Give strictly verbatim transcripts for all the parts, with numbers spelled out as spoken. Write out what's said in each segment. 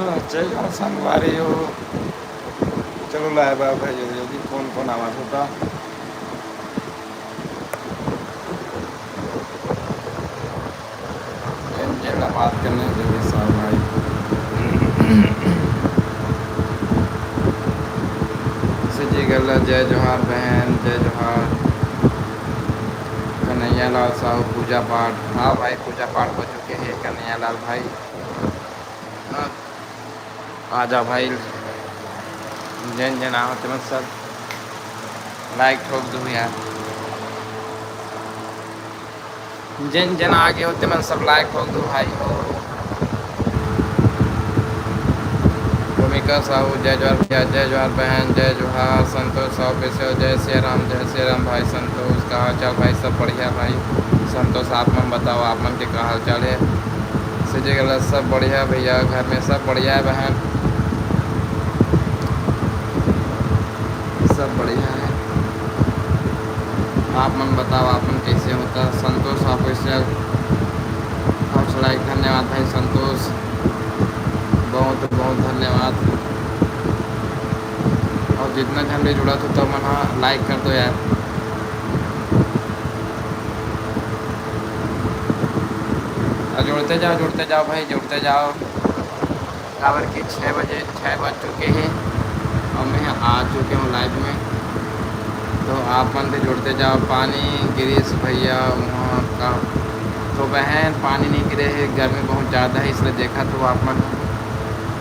जय जोहार संगवारी हो। चलो लाए बा भाई, जल्दी जल्दी कौन कौन आवाज होता। जेन जेन ला बात करना है, जल्दी से आओ भाई। से जी गल्ला, जय जोहार बहन, जय जोहार। कन्हैया लाल साहू पूजा पाठ, हाँ भाई, पूजा पाठ हो चुके हैं कन्हैया लाल भाई। हाँ, आ जाओ भाई, जेन जेन आओ तुम सब लाइक ठोक दो यार। जेन जेन आगे होते मन सब लाइक ठोक दो भाई। भूमिका साहू, जय जोहार भैया, जय जोहार बहन, जय जोहार। संतोष साहू, कैसे हो? जय सिया राम, जय सिया राम भाई संतोष, का हाल चाल भाई? सब बढ़िया भाई। संतोष, आप मन बताओ, आप मन के का हाल चाल है? से जी गल्ला, सब बढ़िया भैया, घर में सब बढ़िया है बहन, सब बढ़िया है। आप मन बताओ, आप मन कैसे होता? संतोष ऑफिशियल फर्स्ट लाइक, धन्यवाद भाई संतोष, बहुत बहुत धन्यवाद। और जितना झन भी जुड़ा था तो मन लाइक कर दो यार। और जुड़ते जाओ, जुड़ते जाओ भाई, जुड़ते जाओ। काबर कि छः बजे, छः बज चुके हैं और मैं आ चुके हूँ लाइव में। तो आप मन भी जुड़ते जाओ। पानी गिरीश भैया वहाँ का, तो बहन पानी नहीं गिरे है, गर्मी बहुत ज़्यादा है, इसलिए देखा तो आप मन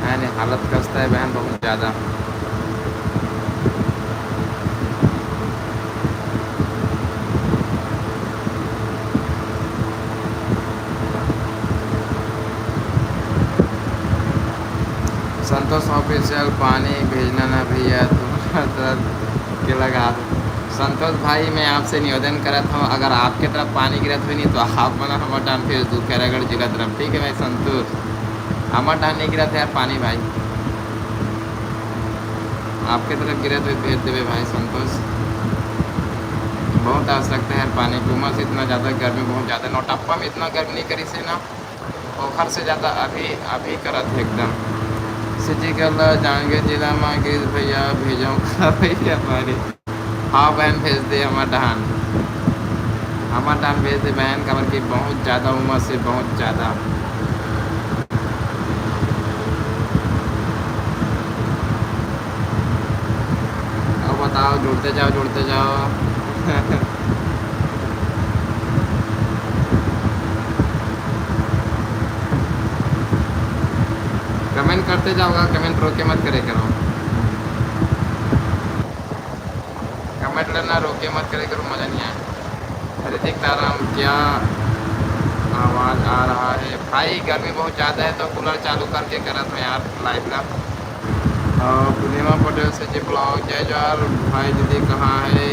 है नहीं, हालत खस्ता है बहन बहुत ज़्यादा। संतोष ऑफिशियल, पानी भेजना ना भैया, तुम्हारा तरफ के लगा दो। संतोष भाई, मैं आपसे निवेदन करत हूँ, अगर आपके तरफ पानी गिरत हुई नहीं तो आप मन हमर डान भेज दू, खैरागढ़ जिला तरफ, ठीक है भाई संतोष? हमर डान नहीं गिरत है यार पानी भाई, आपके तरफ गिरत हुई भेज देवे भाई संतोष। बहुत आवश्यकता है यार पानी की, उमस इतना ज़्यादा, गर्मी बहुत ज़्यादा, नौटप्पा में इतना गर्मी नहीं करी से ना, ओखर से ज़्यादा अभी, अभी करत है एकदम। सिटी के अंदर जांजगीर जिला में गिरीश भैया भेजो का भैया हमारे। हाँ बहन, भेज दे हमर डाहन, हमर डाहन भेज दे बहन, काबर कि बहुत ज़्यादा उमस है, बहुत ज़्यादा। अब बताओ, जुड़ते जाओ, जुड़ते जाओ। कमेंट करते जाओगा, कमेंट रोके मत करे करो, कमेंट लेना रोके मत करे करो, मज़ा नहीं आए। ऋतिक ताराम, क्या आवाज़ आ रहा है भाई? गर्मी बहुत ज़्यादा है तो कूलर चालू करके करत हूँ यार लाइव ला। और पूर्णिमा पटेल से जी ब्लॉग, जय जोहार भाई। दीदी कहाँ है?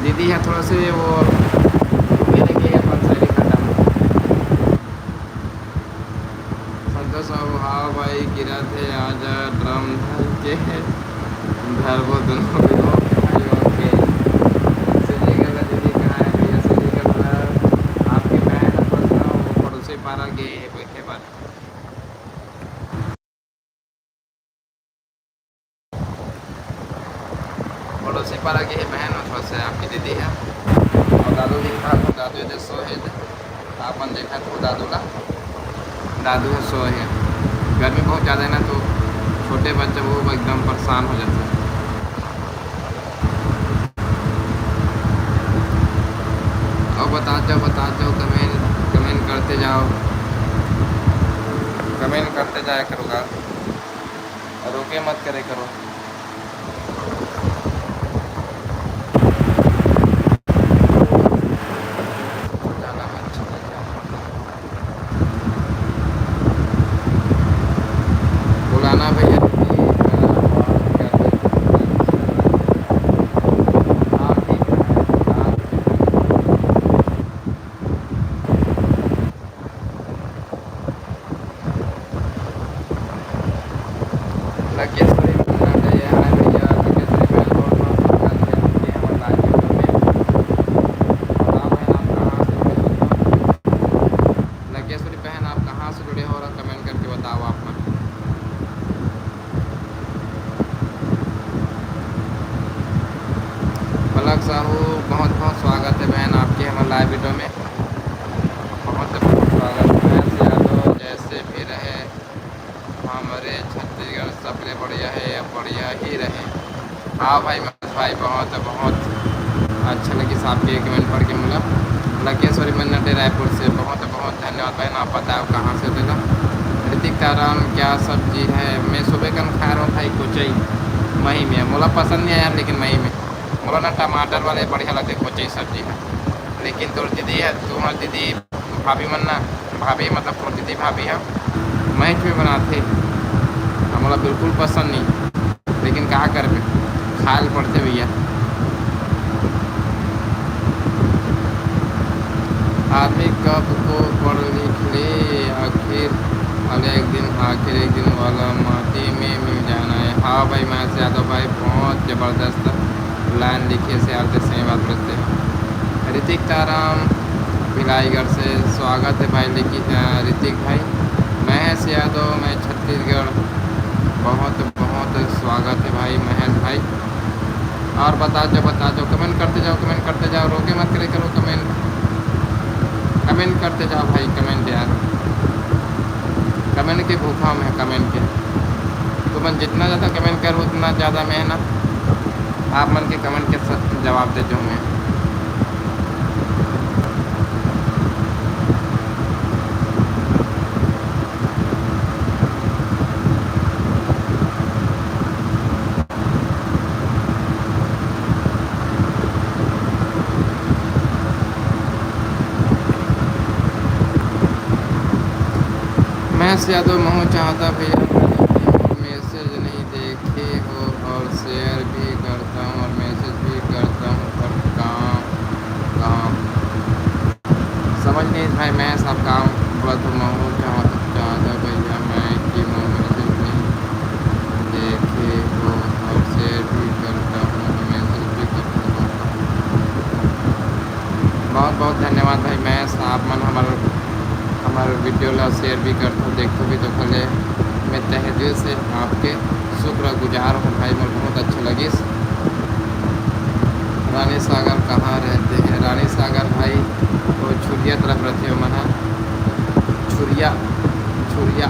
दीदी है थोड़ा से वो मेरे के अपन सारी खत्म। संतोष साहू, हाँ भाई, गिरा थे, आजा ड्रम धर के धरबो दोनों भी। ओके भाई, ओके। सिद्धिकला दीदी कहाँ है भैया? सिद्धिकला आपके बहन अपन का वो पड़ोसी पारा गे है बैठे बात। पड़ोसी पारा के बहन हो, थोड़ा सा आपकी दीदी है। और दादू दिखा, दादू इधर सो है, इधर। आप मन देखा तो दादू ला, दादू है सो है। गर्मी बहुत ज़्यादा है ना, तो छोटे बच्चे वो एकदम परेशान हो जाते हैं। और बता जाओ, बता जाओ, कमेंट, कमेंट करते जाओ, कमेंट करते जाया करूँगा, रोके मत करे करो। बुलाना भैया। लखीसपुरी में वीडियो में। बहुत बहुत स्वागत है यादव, जैसे भी रहे हमारे छत्तीसगढ़ सबले बढ़िया है, बढ़िया ही रहे। हाँ भाई, महेश भाई, बहुत बहुत अच्छा लगिस आपके कमेंट पढ़ के। मोला लकेश्वरी मन्नटे रायपुर से बहुत बहुत धन्यवाद भाई। ना पता है कहाँ से देला। ऋतिक ताराम, क्या सब्जी है? मैं सुबह कन खा रहा हूँ भाई, कोचई मही में। मोला पसंद नहीं आया लेकिन मही में मोला ना टमाटर वाले बढ़िया लगते, कोचई सब्जी है। लेकिन तोर दीदी है, तुम्हार दीदी, भाभी मन ना, भाभी मतलब तोर दीदी भाभी है, महीच में बनाथे। हमला बिल्कुल पसंद नहीं, लेकिन का करबे, खाए ल पड़थे भैया। आदमी कब को पढ़ लिख ले, आखिर वाले एक दिन, आखिर एक दिन वाला माटी में मिल जाना है। हाँ भाई, महेश यादव भाई, बहुत जबरदस्त लाइन लिखे से आते सही बात बोलते हैं। ऋतिक ताराम भिलाईगढ़ से स्वागत है भाई, लेकिन, अ, ऋतिक भाई, महेश यादव, मैं छत्तीसगढ़, बहुत बहुत स्वागत है भाई महेश भाई। और बता दो, बता दो, कमेंट करते जाओ, कमेंट करते जाओ, रोके मत करे करो कमेंट, कमेंट करते जाओ भाई, कमेंट यार, कमेंट के भूखा हूँ मैं, कमेंट के। तुमन जितना ज़्यादा कमेंट करो उतना ज़्यादा मैं ना आप मन के कमेंट के स-, जवाब दे दूँ मैं। महेश यादव महू चाहता भैया, मैसेज नहीं देखे हो और शेयर भी करता हूँ और मैसेज भी करता हूँ, पर काम, काम समझ नहीं भाई। मैं सब काम बोला तो महू चाहता, चाहता भैया मैं कि मैं मैसेज नहीं देखे हो और शेयर भी करता हूँ, मैसेज भी करता हूँ। बहुत बहुत धन्यवाद भाई महेश, आप मन हमारे हमारे वीडियो ला शेयर भी करथो, देखथो भी तो भले। मैं तहे दिल से आपके शुक्रगुजार हूँ भाई, मोर बहुत अच्छा लगिस। रानी सागर कहाँ रहते हैं? रानी सागर भाई, वो छुरिया तरफ रहते हो मना, छुरिया, छुरिया,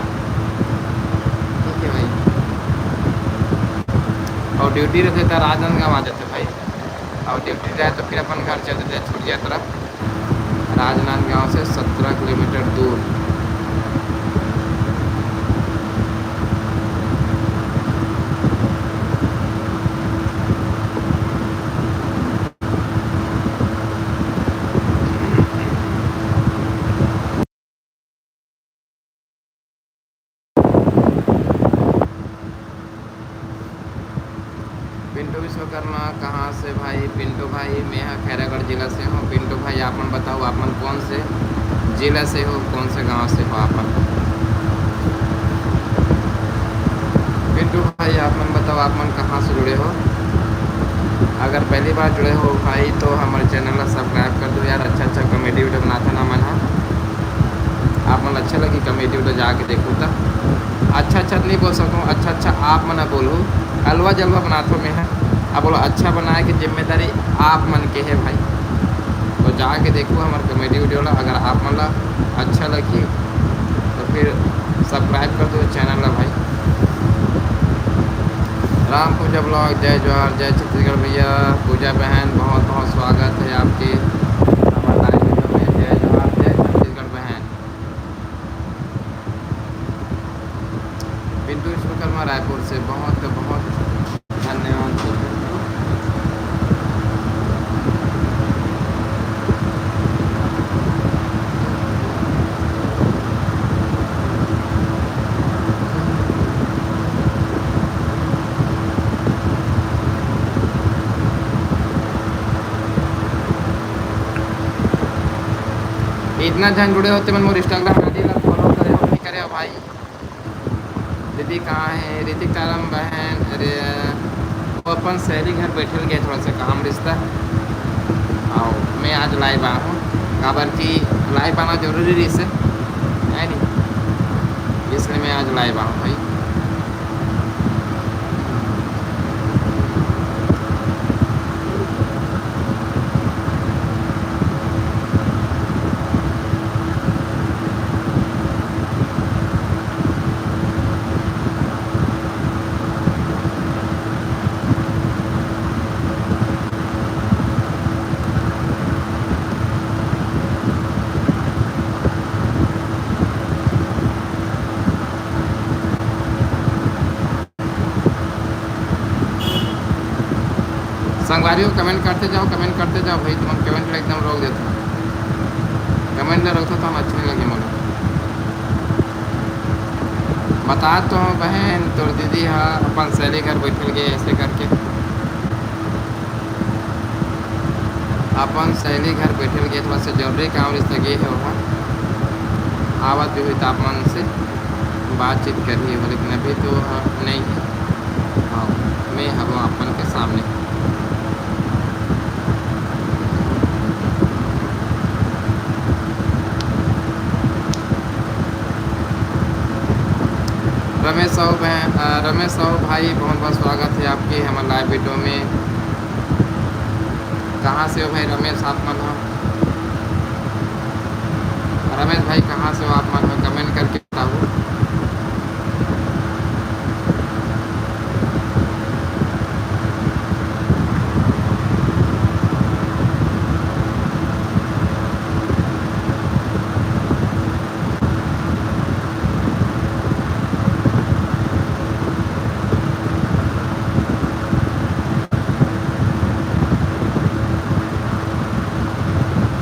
ठीक है भाई। और ड्यूटी रहते तो राजनांदगांव आ जाते भाई, और ड्यूटी रहे तो फिर अपन घर चल देते छुरिया तरफ। राजनांदगांव से सत्रह किलोमीटर दूर। पिंटू विश्वकर्मा कहाँ से भाई? पिंटू भाई, मैं ह खैरागढ़ जिला से हूँ। पिंटू भाई, आप मन बताओ, आप मन कौन से जिला से हो, कौन से गांव से हो आप मन? पिंटू भाई, आप मन बताओ, आप मन कहाँ से जुड़े हो? अगर पहली बार जुड़े हो भाई, तो हमारे चैनल ला सब्सक्राइब कर दो यार, अच्छा अच्छा कॉमेडी वीडियो बनाथन हमन ह। आप मन अच्छा लगी कॉमेडी वीडियो जाके देखो त। अच्छा अच्छा नहीं बोल सकूँ, अच्छा अच्छा आप मन बोलू, अलवा जलवा बनाथो मैं ह। अब बोला, अच्छा बनाए के जिम्मेदारी आप मन के है भाई। तो जाके देखो हमारे कॉमेडी वीडियो ला, अगर आप मन ला अच्छा लगी तो फिर सब्सक्राइब कर दो चैनल ला भाई। राम पूजा ब्लॉग, जय जोहार, जय छत्तीसगढ़ भैया। पूजा बहन, बहुत बहुत स्वागत है आपके हमारे लाइव वीडियो में। जय जोहार, जय छत्तीसगढ़ बहन। पिंटू विश्वकर्मा रायपुर से बहुत बहुत धन्यवाद। इतना झन जुड़े हो ते मन मोर Instagram ID ला follow करे हो, नहीं करे हो भाई? दीदी कहाँ है? ऋतिक तारम बहन, अरे, वो अपन सहेली घर बैठे गए, थोड़ा सा काम रिश्ता। आओ, मैं आज लाइव आया हूँ, काबर कि लाइव आना जरूरी रहिस हे, है नहीं? इसलिए मैं आज लाइव आया हूँ भाई। संगवारी हो, कमेंट करते जाओ, कमेंट करते जाओ भाई, तुमन कमेंट ला एकदम रोक देथो। कमेंट ला रोकथो तो हम अच्छा नहीं लगे मोला। बता तो हूँ बहन, तोर दीदी हा अपन सहेली घर बैठल गए ऐसे करके। अपन सहेली घर बैठल गए, थोड़ा सा जरूरी काम रिश्ता गए है वहाँ। आवत भी हुई तो आप मन से बातचीत करही हो, लेकिन अभी तो, हाँ, नहीं है। हाँ, मैं हूँ अपन के सामने। रमेश साहू बहन, अ, रमेश साहू भाई, बहुत बहुत स्वागत है आपके हमारे लाइव वीडियो में। कहाँ से हो भाई रमेश आप मन हो? रमेश भाई कहाँ से हो आप मन हो? कमेंट करके बताओ।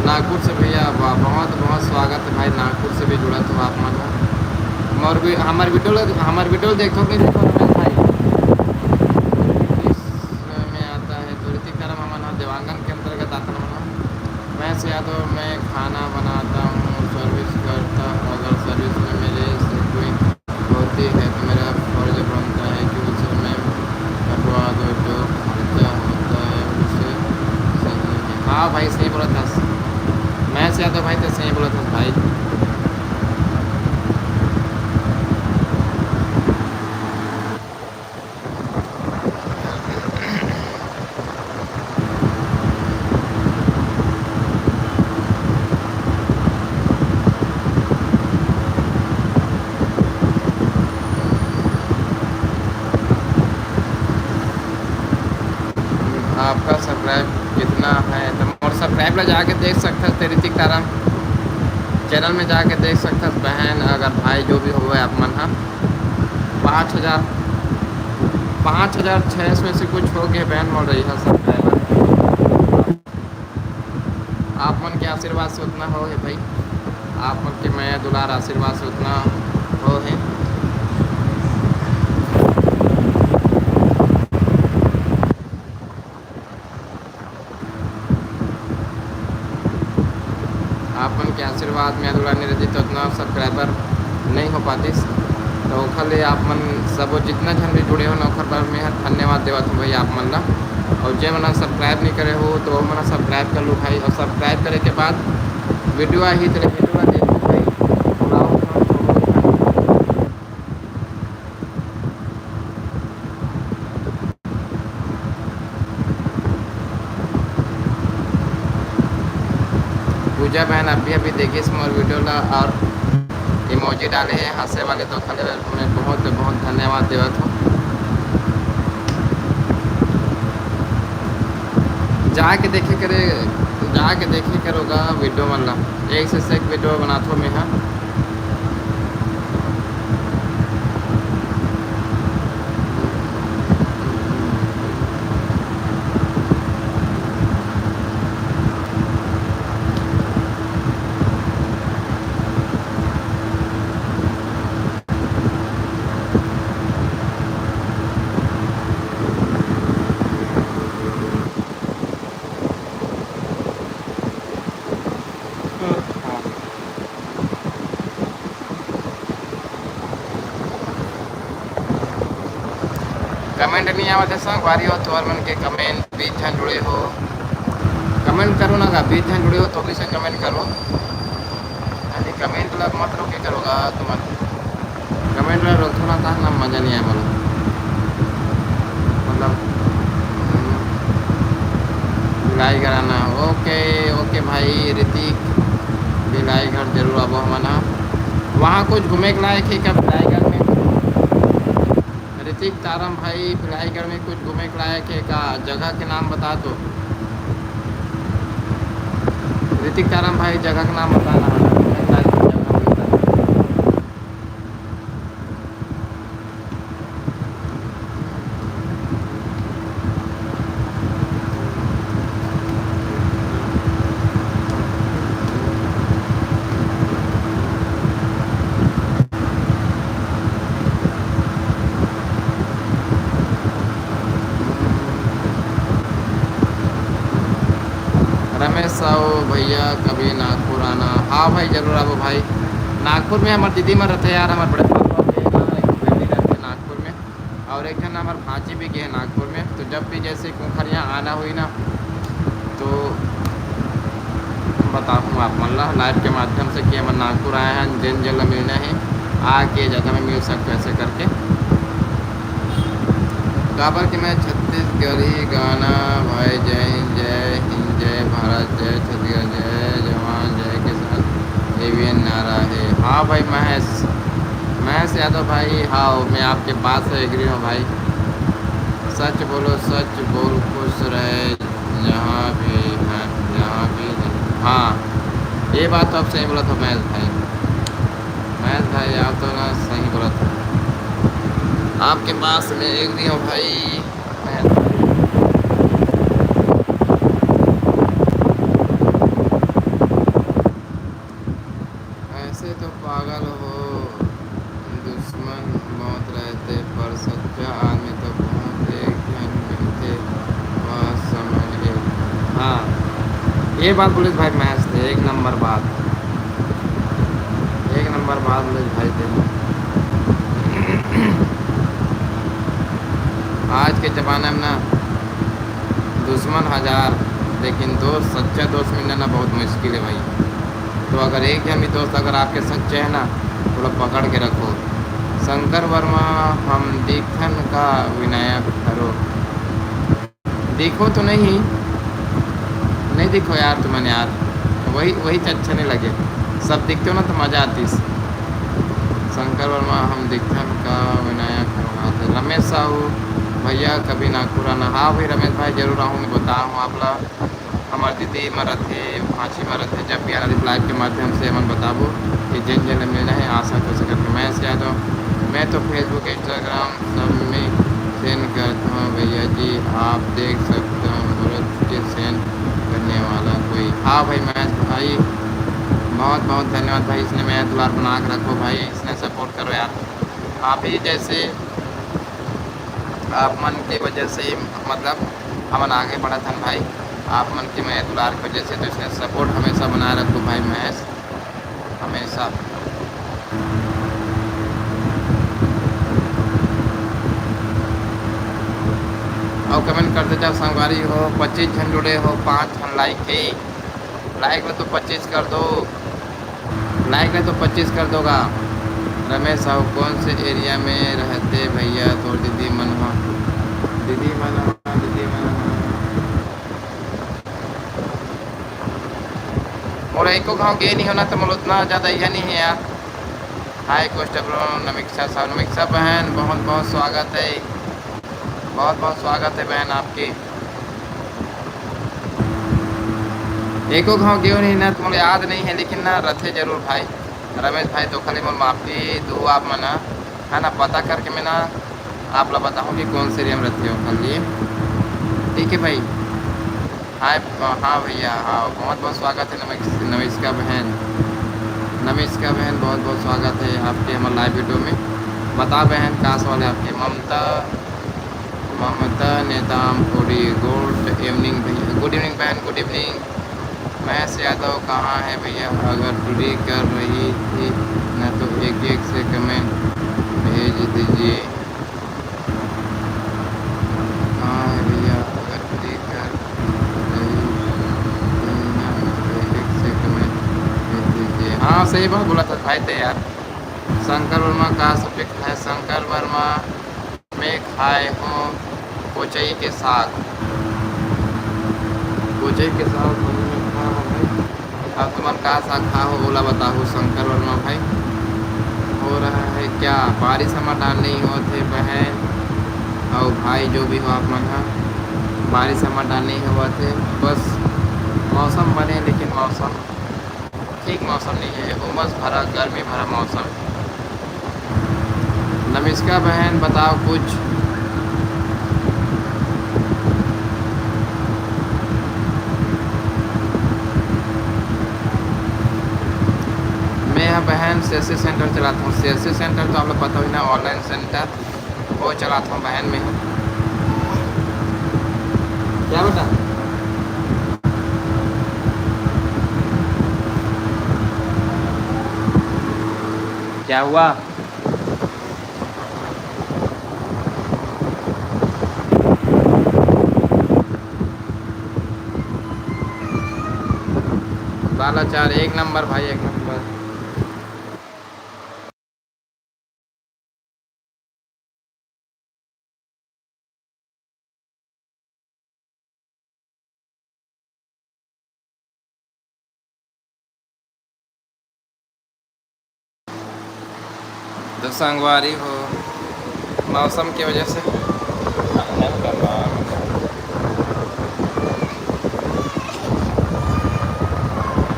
नागपुर से भैया, वाह, बहुत बहुत स्वागत है भाई, नागपुर से भी जुड़ा तो आप मन। और भी हमारे वीडियो, हमारे वीडियो देखो कि नहीं देखो रमेश भाई? इस में आता है तो ऋतिक धर्म हमारा देवांगन के अंतर्गत आता है। मैं से यादव, मैं खाना बनाता हूँ, सर्विस करता, अगर सर्विस में मेरे से कोई होती है तो मेरा फर्ज बनता है कि उसे मैं कटवा दो, जो खर्चा होता है उसे सही। हाँ भाई, सही बोला था। मैं से यादव भाई तो सही बोला था भाई। आपका सब्सक्राइब कितना है? तो मोर सब्सक्राइब ला जाके देख सकथस ते ऋतिक तारा चैनल में जाके देख सकथस बहन, अगर भाई जो भी होवे आप मन हा। पाँच हज़ार, पाँच हज़ार छः सौ से कुछ हो गए बहन मोर रही है सब्सक्राइबर। आप मन के आशीर्वाद से उतना हो है भाई, आप मन के मया दुलार आशीर्वाद से उतना हो है। आप मन के आशीर्वाद में अगला नहीं रहती तो उतना सब्सक्राइबर नहीं हो पातीस। तो ओखर लिए आप मन सबो जितना झन भी जुड़े हो ना, ओखर बर मैं ह धन्यवाद देवत हूँ भैया आप मन ला। और जे मन सब्सक्राइब नहीं करे हो तो वो मन सब्सक्राइब कर लो भाई, और सब्सक्राइब करे के बाद वीडियो आही तो वीडियो ला देखो भाई। पूजा बहन अभी अभी देखिस मोर वीडियो ला और इमोजी डाले है हंसे वाले, तो खले मैं बहुत बहुत धन्यवाद देवत हूँ। जाके देखे करे, जाके देखे करोगा वीडियो मन ला, एक से एक वीडियो बनाथो मैं हा। कमेंट नहीं आवत है संगवारी हो, तुहर मन के कमेंट, बीस झन जुड़े हो, कमेंट करो ना गा, बीस झन जुड़े हो तो भी से कमेंट करो, यानी कमेंट ला मत रोके करो गा तुमन। कमेंट ला रोकथो ना, तहन ना मजा नहीं आए मोला। मतलब, भिलाई घर आना। ओके, ओके भाई ऋतिक, भिलाई घर जरूर आबो हमन ह। वहाँ कुछ घूमे के लायक है क्या भिलाई घर में? ऋतिक तारम भाई, भिलाई घर में कुछ घूमे के लायक है का? जगह के नाम बता दो। ऋतिक तारम भाई, जगह के नाम बताना। आओ भैया, कभी नागपुर आना। हाँ भाई, जरूर आबो भाई। नागपुर में हमर दीदी मन रहिथे यार, हमर बड़े पापा के ना एक बेटी रहिथे नागपुर में, और एक झन हमर भांची भी गे हे नागपुर में। तो जब भी जैसे ओखर यहाँ आना होही ना, तो बताहूँ आप मन ला लाइव के माध्यम से कि हमन नागपुर आए हैं, जेन जेन ला मिलना है आके जगह में मिल सकते, ऐसे करके। काबर कि मैं छत्तीसगढ़ी गाना भाई, जय हिंद, जय हिंद, जय भारत, जय छत्तीसगढ़, जय जवान, जय किसान, ये भी नारा है। हाँ भाई महेश, महेश यादव भाई, हाँ, मैं आपके बात से एग्री हूँ भाई। सच बोलो, सच बोल, खुश रहे, जहाँ भी है, जहाँ भी नहीं। हाँ, ये बात तो आप सही बोला था महेश भाई। महेश भाई, आप तो ना सही बोला था, आपके बात से मैं एग्री हूँ भाई। महेश भाई, ऐसे तो पागल हो, दुश्मन बहुत रहते, पर सच्चा आदमी तो बहुत एक झन मिलते, वह समझ ले। हाँ, ये बात बोले भाई, महेश थे, एक नंबर बात, एक नंबर बात बोले भाई थे। आज के ज़माना में ना दुश्मन हज़ार, लेकिन दोस्त, सच्चा दोस्त मिलना ना बहुत मुश्किल है भाई। तो अगर एक झन भी दोस्त अगर आपके सच्चे हैं ना, थोड़ा पकड़ के रखो। शंकर वर्मा, हम दिखथन का विनायक हरो? दिखो तो नहीं, नहीं दिखो यार तुमन यार, वही, वही अच्छा नहीं लगे। सब दिखते हो ना तो मज़ा आतीस। शंकर वर्मा, हम दिखथन का विनायक हरो? हाँ, तो रमेश साहू, भैया कभी नागपुर आना। हाँ भाई रमेश भाई, जरूर आहूँ, मैं बताहूँ आप ला। हमर दीदी मन रथे, भांची मन रथे, जब भी आना रथे, लाइव के माध्यम से हमन बताबो कि जेन जेन ला मिलना है, आशा कोशिश करके। महेश यादव, मैं तो Facebook, Instagram सब में सेंड करता हूँ भैया जी, आप देख सकते हो, बोलो के सेंड करने वाला कोई। हाँ भाई महेश भाई, बहुत बहुत धन्यवाद भाई, इसने मैं दुलार बना के रखो भाई, इसने सपोर्ट करो यार। आप ही जैसे, आप मन के वजह से ही, मतलब, हमन आगे बढ़त हन भाई। आप मन के मैं दुलार के वजह से, तो इसने सपोर्ट हमेशा बनाए रखो भाई महेश, हमेशा। और कमेंट करते जाओ संगवारी हो, पच्चीस झन जुड़े हो, पाँच झन लाइक है, लाइक में तो पच्चीस कर दो, लाइक में तो पच्चीस कर दोगा। रमेश साहू, कौन से एरिया में रहते भैया तोर दीदी मन हो? दीदी मन हो, दीदी मन हो। मोर एको गाँव गे नहीं होना तो मोर उतना ज़्यादा यह नहीं है यार। हाय कोस्टा ब्रो, नमिक्षा साहू, नमिक्षा बहन, बहुत बहुत स्वागत है, बहुत बहुत स्वागत है बहन आपके। एको घाव गेव नहीं ना, तो मोला याद नहीं है, लेकिन ना रथे जरूर भाई। रमेश भाई, तो खाली मोला माफी दो आप मन, है ना, पता करके मैं ना आप ला बताहूँ कि कौन से एरिया में रथे हो खाली। ठीक है भाई। हाय, हाँ भैया, हाँ, बहुत बहुत स्वागत है नमिस-, नमिष्का बहन। नमिष्का बहन, बहुत बहुत स्वागत है आपके हमारे लाइव वीडियो में। बता बहन, का सवाल है आपके? ममता, ममता नेताम कोड़ी, गुड इवनिंग भैया। गुड इवनिंग बहन, गुड इवनिंग। महेश यादव कहाँ है भैया? अगर फ्री कर रही थी ना तो एक एक से कमेंट भेज दीजिए। हाँ है भैया, अगर फ्री कर रही थी ना तो एक एक से कमेंट भेज दीजिए। हाँ, सही बात बोला था भाई ते यार। शंकर वर्मा का सब्जेक्ट है? शंकर वर्मा मैं खाए हूँ कोचई के साग। कोचई के साग बन में खा हो भाई। अब तुमन का साग खा हो, ओला बताहू शंकर वर्मा भाई। हो रहा है क्या? बारिश हमर डाल नहीं होत हे बहन अउ भाई, जो भी हो आप मन ह, बारिश हमर डाल नहीं होवत हे। बस मौसम बने, लेकिन मौसम ठीक मौसम नहीं है, उमस भरा, गर्मी भरा मौसम। नमिष्का बहन, बताओ कुछ। मैं ह बहन सीएससी सेंटर चलात हूँ। सीएससी सेंटर तो आप लोग पता ही ना, ऑनलाइन सेंटर वो चलात हूँ बहन मैं। क्या बेटा? क्या हुआ? बालाचार एक नंबर भाई, एक नंबर। तो संगवारी हो, मौसम की वजह से,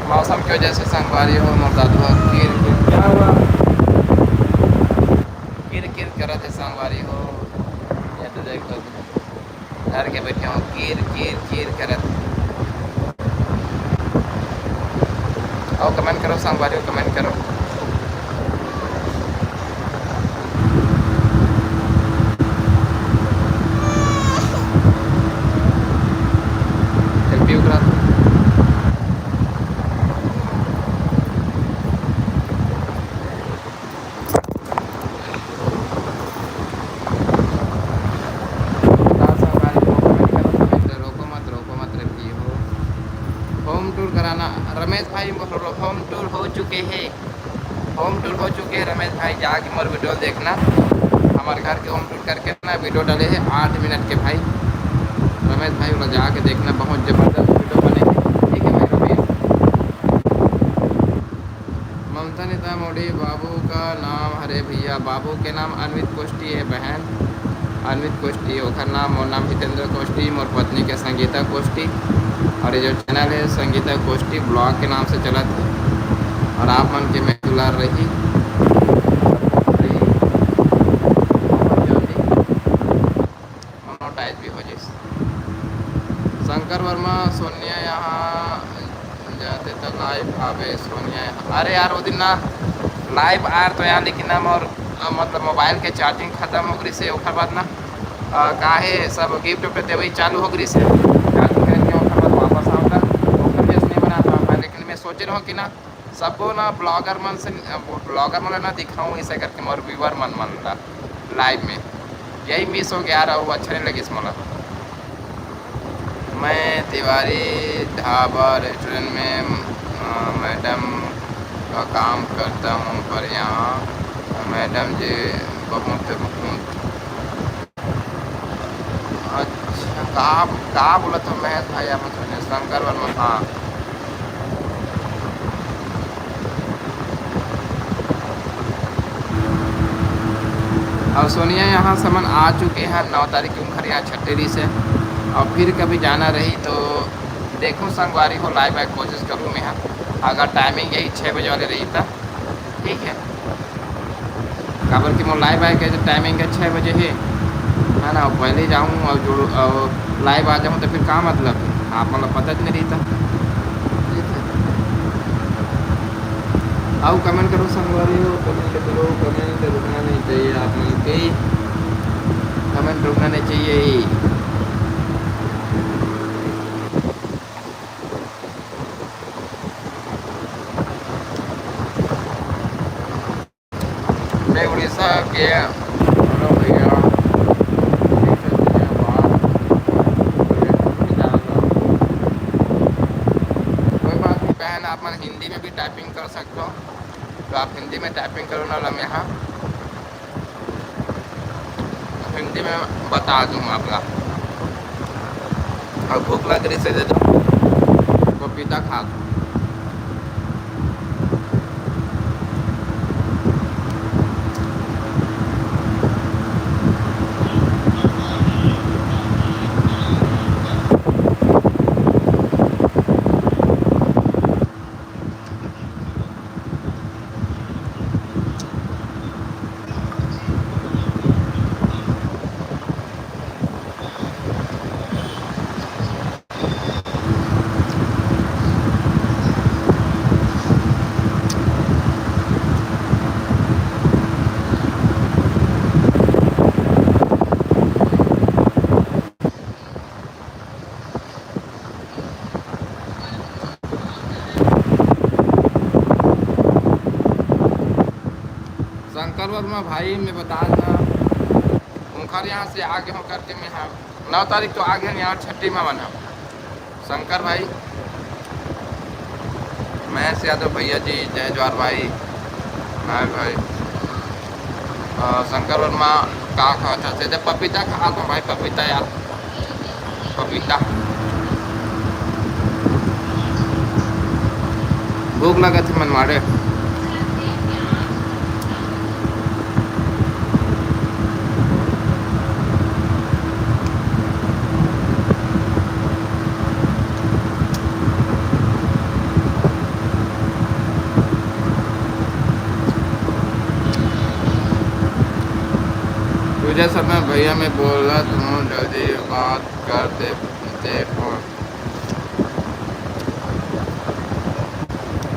मौसम की वजह से संगवारी हो, मोर दादू ह किर किर, क्या हुआ? किर किर करत हे संगवारी हो। ये तो देखो, घर के बैठे हो, किर किर किर करत। अउ comment करो संगवारी हो, comment करो। Happy Uttarakhand। रोको मत, रोको मत रे भाई हो। Home tour कराना, रमेश भाई, home tour हो चुके हैं, home tour हो चुके हैं रमेश भाई, जाके मोर video देखना। हमारे घर के home tour करके ना video डाले हैं आठ मिनट के भाई, रमेश भाई वाला जाके देखना, बहुत जबरदस्त video बने हैं। ठीक है भाई रमेश। ममता नेता मोदी बाबू का नाम, अरे भैया, बाबू के नाम अनवित कोष्टी है बहन, अनवित कोष्टी ओखर नाम, मोर नाम हितेंद्र कोष्टी, मोर पत्नी के संगीता कोष्टी, और ये जो channel है संगीता कोष्टी vlog के नाम से चलत है, और आप मन के मैं दुलार रही। Monetize भी हो जाइस। शंकर वर्मा, सोनिया यहाँ जाते तो live आवे सोनिया यहाँ। अरे यार, वो दिन ना live आयर तो यहाँ, लेकिन ना मोर, अ, मतलब mobile के charging खत्म हो गई से, ओकर बाद ना, अ, का हे, सब gift उफ्ट देवे चालू हो गई से, charging करके ओकर बाद वापस आवता, ओकर वजह से नहीं बना पाता। लेकिन मैं सोचे रहूँ कि ना सबो ना blogger मन से, blogger मन ला ना दिखाऊं, ऐसे करके मोर viewer मन मन ला live में, यही miss हो गया यार, वो अच्छा नहीं लगिस मोला। मैं तिवारी ढाबा रेस्टोरेंट में, अ, मैडम का काम करता हूँ, पर यहाँ मैडम जी बहुत, बहुत अच्छा, का, का बोलत हो महेश भाई, आप सुने, शंकर वर्मा, हाँ। और सोनिया यहाँ समन आ चुके हैं, नौ तारीख के उनकर यहाँ छठी रहिस हे, और फिर कभी जाना रही तो देखो संगवारी हो, live आए कोशिश करूँ मैं यहाँ, अगर timing यही छः बजे वाले रही था, ठीक है। काबर कि मोर live आए के timing है छः बजे हे, है ना, पहले जाऊँ और जो, और live आ जाऊँ तो फिर का मतलब है, आप मतलब पता नहीं रहता। ठीक है, आओ comment करो संगवारी हो, comment करो, comment रुकना नहीं चाहिए, आप मन के comment रुकना नहीं चाहिए। मैं उड़ीसा के, हेलो भैया, कोई बात नहीं बहन, आप मन हिंदी में भी typing कर सकते हो, तो आप हिंदी में typing करो ना, हम यहाँ हिंदी में बता दूँ आपला। और भूख लग रही से दे दो, पपीता खा। शर्मा भाई, मैं बता देना, उनकर यहाँ से आगे हो करके मैं, हाँ, नौ तारीख तो आगे यहाँ छठी में मना। शंकर भाई, महेश यादव भैया जी, जय जोहार भाई। हाय भाई। अ, शंकर वर्मा का खात हस? जब पपीता खात हूँ भाई, पपीता यार, पपीता। भूख लगत हे मनमाड़े। तुझे समय भैया, मैं बोलत हूँ, जल्दी बात कर दे, दे फोन।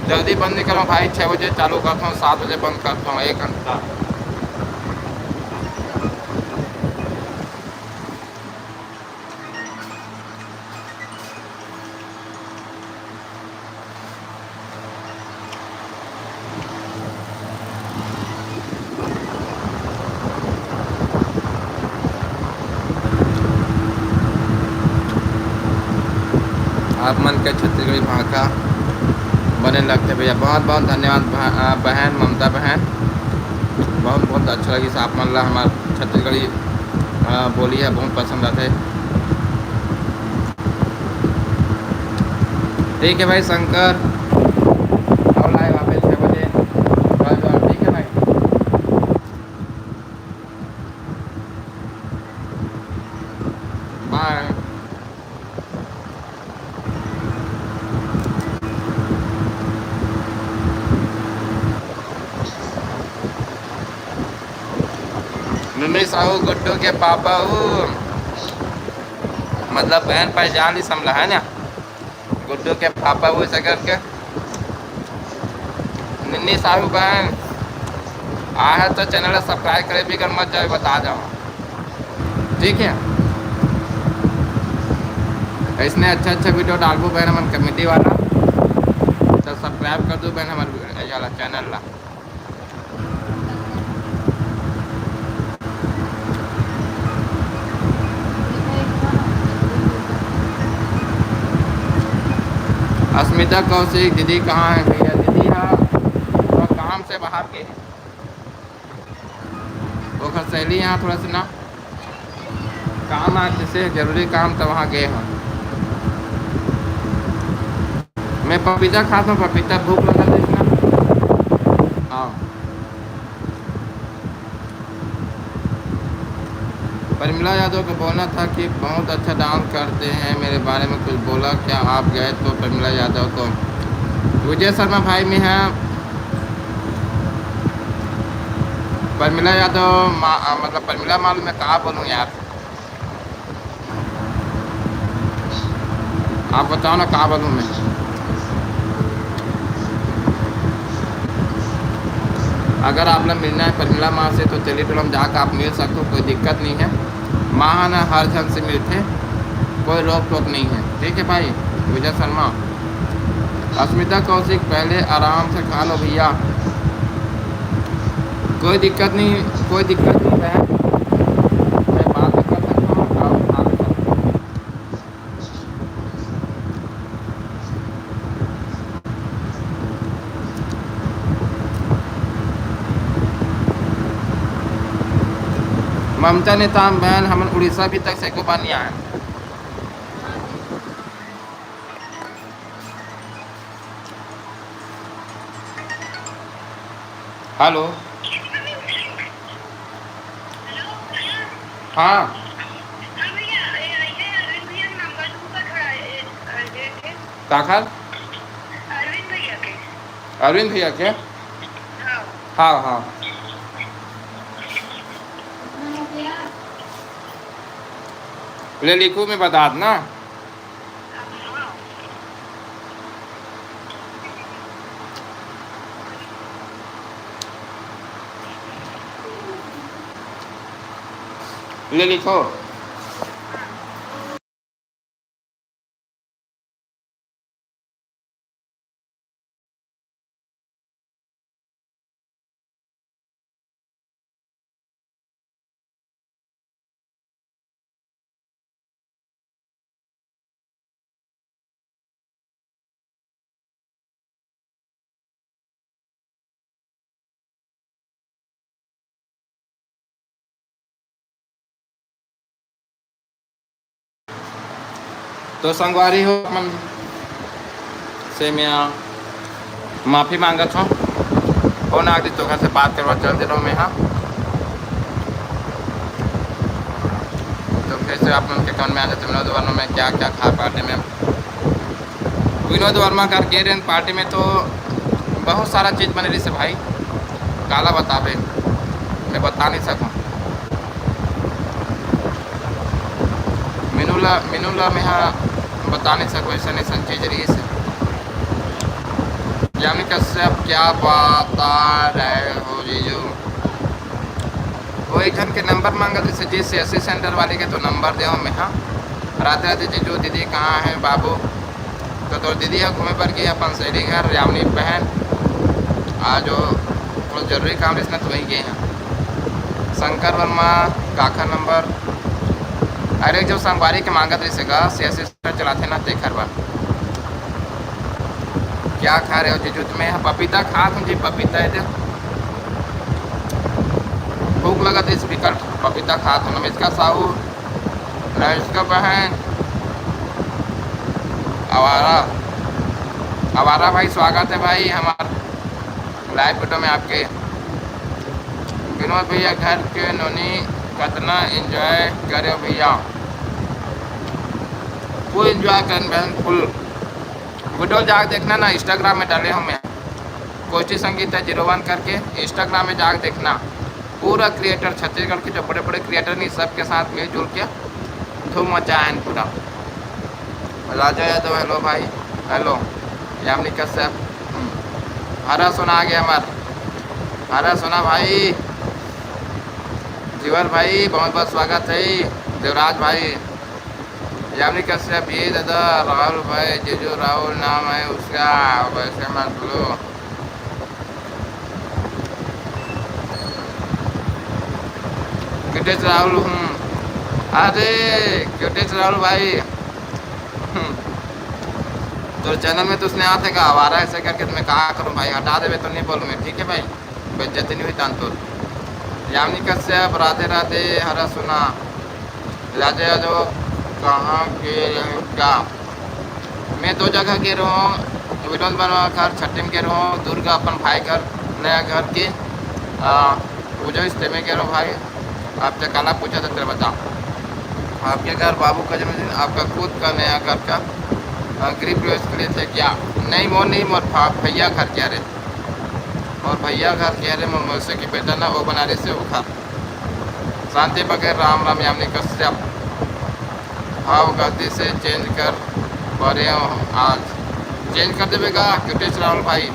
जल्दी बंद नहीं करो भाई, छः बजे चालू करता हूँ, सात बजे बंद करता हूँ, एक घंटा। आप मन के छत्तीसगढ़ी भाखा बने लगथे भैया। बहुत बहुत धन्यवाद भा-, अ, बहन ममता बहन, बहुत बहुत अच्छा लगिस आप मन ला हमार छत्तीसगढ़ी, अ, बोली ह बहुत पसंद आथे। ठीक है भाई शंकर, अब live आबे छः बजे, कल जाओ, ठीक है भाई, bye। नन्नी साहू गुड्डू के पापा हूँ, मतलब बहन पहचान ली समला है ना, गुड्डू के पापा हूँ ऐसा करके। नन्नी साहू बहन आ है तो channel ला subscribe करे बिगर मत जाओ, बता जाओ, ठीक है। ऐसने अच्छा अच्छा video डालबो बहन हमन comedy वाला, तो subscribe कर दो बहन हमारे channel ला। अस्मिता कौशिक दीदी कहाँ है भैया? दीदी हाँ, थोड़ा काम से बाहर के, ओकर सहेली यहाँ थोड़ा सा ना काम आ, जैसे जरूरी काम, तो वहाँ गए हो। मैं पपीता खाता हूँ, पपीता भूख लगा था इतना। हाँ। प्रमिला यादव को बोलना था कि बहुत अच्छा डांस करते हैं, मेरे बारे में कुछ बोला क्या? आप गए तो प्रमिला यादव को। विजय शर्मा भाई में है, प्रमिला यादव मा-, मतलब प्रमिला मालूम है, कहाँ बोलूँ यार? आप बताओ ना, का बोलूँ मैं? अगर आप लोग मिलना है प्रमिला माँ से, तो चलिए, फिर हम जाकर आप मिल सकते हो, कोई दिक्कत नहीं है। माँ है ना, हर जन से मिलते, कोई रोक टोक नहीं है। ठीक है भाई विजय शर्मा, अस्मिता कौशिक, पहले आराम से खा लो भैया, कोई दिक्कत नहीं, कोई दिक्कत नहीं है। मैं बात भी कर सकता हूँ, आप, आप ममता नेताम बहन, हमन उड़ीसा भी तक से एको बार नहीं आए। हेलो। हाँ। काखर? अरविंद भैया के। हाँ, हाँ। ले लिखू में बतात ना। ले लिखो। तो संगवारी हो, मन से मैं माफी मांगत हूँ। फोन आ गई तो घर से बात करवा चल दे रहा हूँ मैं, हाँ। तो फिर से आप मन के मन में आ जाते, विनोद वर्मा में क्या क्या खा पार्टी में। विनोद वर्मा कर के रेन पार्टी में तो बहुत सारा चीज बने रही से भाई, काला बताबे, मैं बता नहीं सकूँ। मीनू ला, मीनू ला मैं हा बता नहीं सकूँ, ऐसा नहीं सन चीज रही से। यानी कश्यप क्या बता रहे हो जीजू? वो एक जन के नंबर मांगा, जैसे जी सीएससी सेंटर वाले के, तो नंबर दे मैं, हाँ। राधे राधे जीजू, दीदी कहाँ है बाबू? तो तोर दीदी ह घूमे बर गे अपन सहेली घर, यामिनी बहन। आज वो थोड़ा जरूरी काम रहिस ना, तो वहीं गे हैं। शंकर वर्मा, काखर नंबर? अरे, जो संगवारी के मांगत रहिस का, सीएससी सेंटर चलाथे ना, तेखर बर। क्या खा रहे हो जीजू? तो मैं यहाँ पपीता खात हूँ जी, पपीता है जो। भूख लगत रहिस बिकट, पपीता खात हूँ। नमित का साहू, इसका बहन आवारा, आवारा भाई, स्वागत है भाई हमारे लाइव वीडियो में आपके। विनोद भैया घर के नोनी कतना एंजॉय करे भैया? फुल एंजॉय करन बहन, फुल। वीडियो जाके देखना ना, इंस्टाग्राम में डाले हूँ मैं, कोची संगीता जीरो वन करके, इंस्टाग्राम में जाके देखना। पूरा क्रिएटर छत्तीसगढ़ के जो बड़े बड़े क्रिएटर नहीं, सबके साथ मिलजुल के धूम मचाए हैं पूरा। राजा यादव, हेलो भाई, हेलो। यामिनी कश्यप, हम्म। हरा सोना आ गया हमार, हरा सोना भाई, जीवन भाई, बहुत बहुत स्वागत है। देवराज भाई, यामिनी कश्यप, ये दादा राहुल भाई, जीजू राहुल नाम है उसका, वैसे मत बोलो। क्यूटेस्ट राहुल, हम्म। अरे, क्यूटेस्ट राहुल भाई, हम्म। तो चैनल में तो उसने आते का आवारा ऐसे करके, तो मैं कहा करूँ भाई, हटा देवे तो नहीं बोलूँ मैं, ठीक है भाई, बेइज्जती नहीं हुई तान तो। यामिनी कश्यप, राधे राधे, हरा सोना। राधे यादव, कहाँ के रहे हो क्या? मैं दो जगह गे रहूँ, विनोद वर्मा घर छट्टी में गे रहूँ, दुर्ग अपन भाई घर, नया घर के, आ, पूजा इस्ते में गे रहूँ भाई। आप जकाना पूछा था, तेरा बता। आपके घर बाबू का जन्मदिन, आपका खुद का नया घर का, आ, गृह प्रवेश के लिए थे क्या? नहीं, मोर नहीं, मोर भा-, भैया घर क्या रहे? मोर भैया घर क्या रहे? मोर मौसी की बेटा ना, वो बना रहे से वो घर। शांति बघेल, राम राम। यामिनी कश्यप, भाव गलती से चेंज कर पा रहे हो आज। चेंज कर देवे का क्यूटेस्ट राहुल भाई।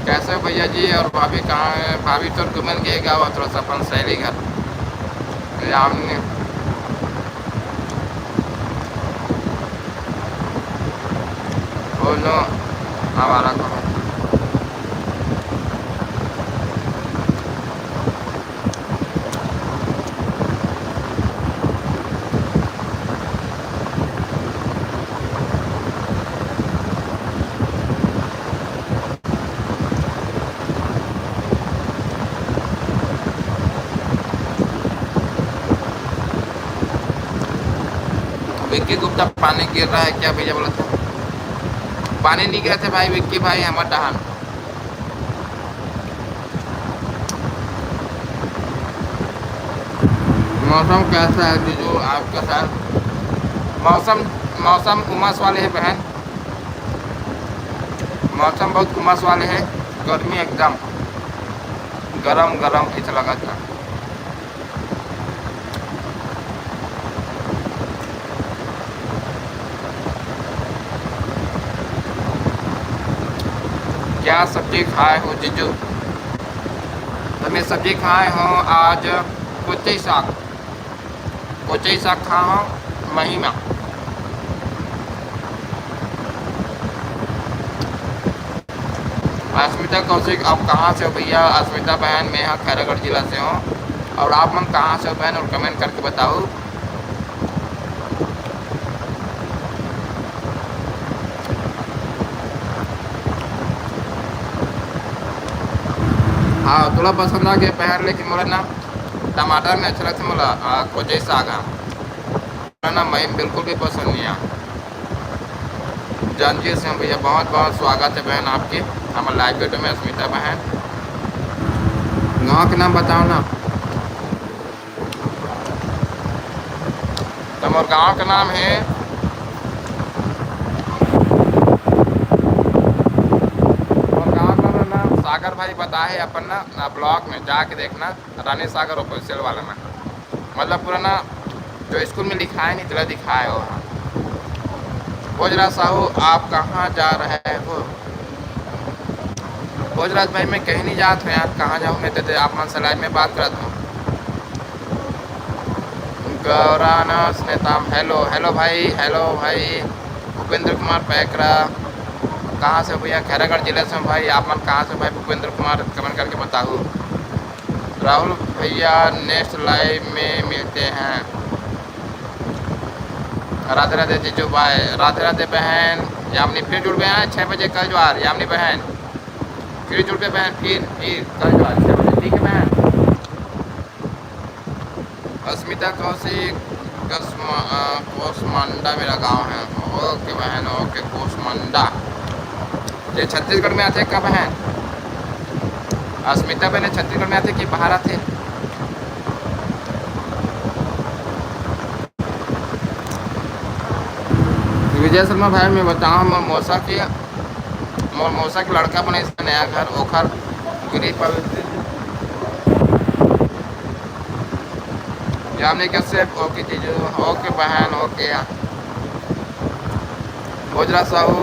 कैसे हो भैया जी? और भाभी कहाँ है? भाभी तो घूमन गए गाँव, थोड़ा सा अपन सहेली घर। यामिनी, बोलो, आवारा को। विक्की गुप्ता, पानी गिर रहा है क्या भैया? बोला था पानी नहीं गिरा था भाई। विक्की भाई, हमारे डहान मौसम कैसा है जीजू आपके साथ? मौसम, मौसम उमस वाले है बहन, मौसम बहुत उमस वाले है, गर्मी एकदम गरम गरम ऐसा लगा था। क्या सब्जी खाए हो जीजू? तो मैं सब्जी खाए हूँ आज कोचई साग, कोचई साग खा हूँ महिमा। अस्मिता कौशिक, आप कहाँ से हो भैया? अस्मिता बहन, मैं यहाँ खैरागढ़ जिला से हूँ। और आप मन कहाँ से हो बहन, और कमेंट करके बताओ। हाँ, थोड़ा पसंद आ गया बहन, लेकिन मोला ना टमाटर में अच्छा लगता मोला, आ, कोचई साग। हाँ, ना, मैं बिल्कुल भी पसंद नहीं आया। जानकी सिंह भैया, बहुत बहुत स्वागत है बहन आपके हमर लाइव वीडियो में। अस्मिता बहन, गाँव के नाम बताओ ना। तो मोर गाँव के नाम है, मोर गाँव का नाम सागर भाई बताए है अपन ना, ना ब्लॉग में जाके देखना, रानी सागर ऑफिशियल वाला में। मतलब पूरा ना, जो स्कूल में लिखाए नहीं, तेला दिखाए हो। भोजराज साहू, आप कहाँ जा रहे हो? भोजराज भाई, मैं कहीं नहीं जात हूँ यार, कहाँ जाऊँ मैं, तो आप मन से लाइव में बात करत हूँ। गौरानस नेताम, हेलो, हेलो भाई, हेलो भाई। भूपेंद्र कुमार पैकरा, कहाँ से भैया? खैरागढ़ जिले से हूँ भाई। आप मन कहाँ से भाई? भूपेंद्र कुमार, कमेंट करके बताओ। राहुल भैया, नेक्स्ट लाइव में मिलते हैं। राधे राधे जीजू भाई, राधे राधे बहन। यामिनी फिर जुड़ गए हैं छः बजे, कल जुहार यामिनी बहन। फिर जुड़ गए बहन, फिर फिर कल जुहार छः बजे, ठीक है बहन। अस्मिता कौशिक, कस्मा-, अ, कोसमांडा मेरा गांव है। ओके बहन, ओके कोसमांडा। ये छत्तीसगढ़ में आते का बहन? अस्मिता बहन छत्तीसगढ़ में आते कि बाहर आते? विजय शर्मा भाई, मैं बताऊँ, मोर मौसा के, मोर मौसा के लड़का बने इसका नया घर, ओखर गृह प्रवेश। यामिनी कश्यप, ओके जीजू, ओके बहन, ओके। भोजराज साहू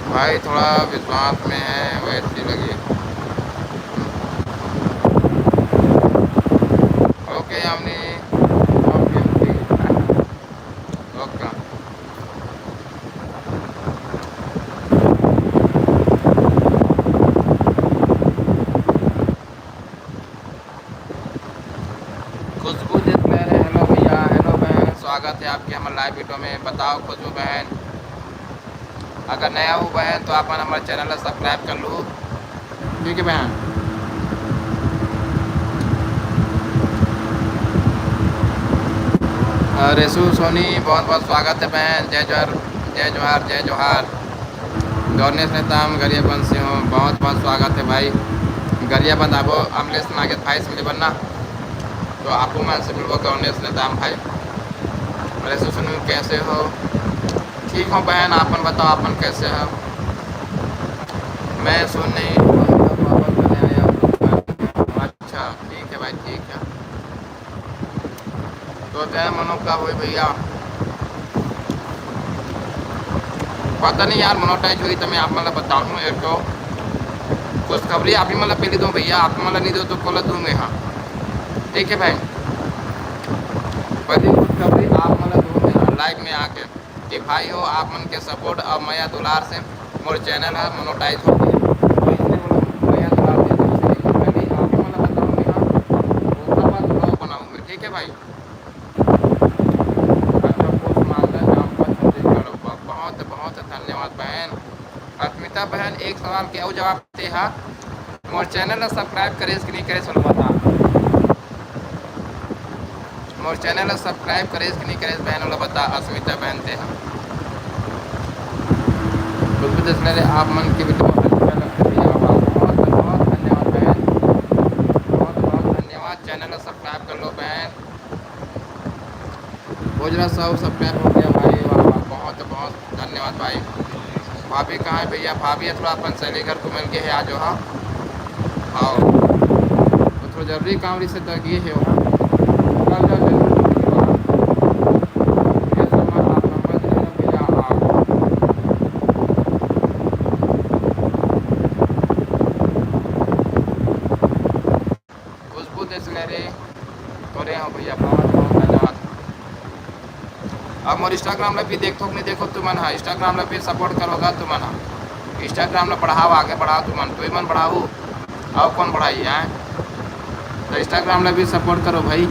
भाई थोड़ा विश्वास में है, वैसे लगे। ओके यामिनी, ओके, ओके। ओके। खुशबू देशमेरे, हेलो भैया, हेलो बहन, स्वागत है आपके हमर लाइव वीडियो में। बताओ खुशबू बहन, अगर नया हो बहन तो आप हमर चैनल ला सब्सक्राइब कर लू, ठीक है बहन। अ, रेसू सोनी, बहुत बहुत स्वागत है बहन। जय जोहार, जय जोहार, जय जोहार। गौरनेश नेताम, गरियाबंद से हूँ, बहुत बहुत स्वागत है भाई। गरियाबंद आबो, अमलेश नागेश भाई से मिले बनना, तो आपको मन से मिलबो गौरनेश नेताम भाई। अरे सुन, कैसे हो? ठीक हो बहन, आपन बताओ, आपन कैसे हो? मैं सुन नहीं, वापस बने आया हूँ। अच्छा, ठीक है भाई, ठीक है। तो जय मनो का होई भैया, पता नहीं यार, मोनेटाइज होई तो मैं आप मन ला बताऊँ। एक तो खुशखबरी आप ही मन ला पहले दूँ भैया, आप मन ला नहीं दो तो कोला दूँ मैं, हाँ, ठीक है भाई। पहली खुशखबरी आप मन ला दूँ मैं, हाँ, लाइव में आके कि भाई हो, आप मन के सपोर्ट और मया दुलार से मोर चैनल है मोनेटाइज हो गया। तो इसलिए बोला, मया दुलार से दूसरी खुशखबरी आप मन ला बताऊँ मैं, हाँ, ओकर बाद ब्लॉग बनाऊँ मैं, ठीक है भाई। अच्छा, पोस्ट मालदा, चंपा, छत्तीसगढ़। ब-, बहुत, बहुत धन्यवाद बहन। अस्मिता बहन, एक सवाल के अउ जवाब दे हा, मोर चैनल ला सब्सक्राइब करेस कि नहीं करेस, ओला बता। मोर चैनल ला सब्सक्राइब करेस कि नहीं करेस बहन, ओला बता, अस्मिता बहन ते हा। खुशबू देशमेरे, आप मन के वीडियो अच्छा लगथे भैया, बहुत, बहुत धन्यवाद बहन, बहुत, बहुत धन्यवाद। चैनल ला सब्सक्राइब कर लो बहन। भोजराज साहू सब्सक्राइब हो गया भाई, वाह, वाह, बहुत, बहुत धन्यवाद भाई। भाभी कहाँ है भैया? भाभी है थोड़ा अपन सहेली घर घूमे ल गे हे आज, हाँ। हाँ, तो थोड़ा जरूरी काम रहिस त गे हे वहाँ। कल जा जरूर मिलबो। भैया, आप नंबर दे देना भैया, आप। खुशबू देशमेरे, तोरे हो भैया, बहुत बहुत धन्यवाद। अब मोर Instagram ला भी देखथो कि नहीं देखो तुमन हा, Instagram ला भी सपोर्ट करो गा तुमन हा, Instagram ला बढ़ाओ, आगे बढ़ाओ तुमन, तुमन बढ़ाओ, अउ कौन बढ़ाई है? तो Instagram ला भी सपोर्ट करो भाई,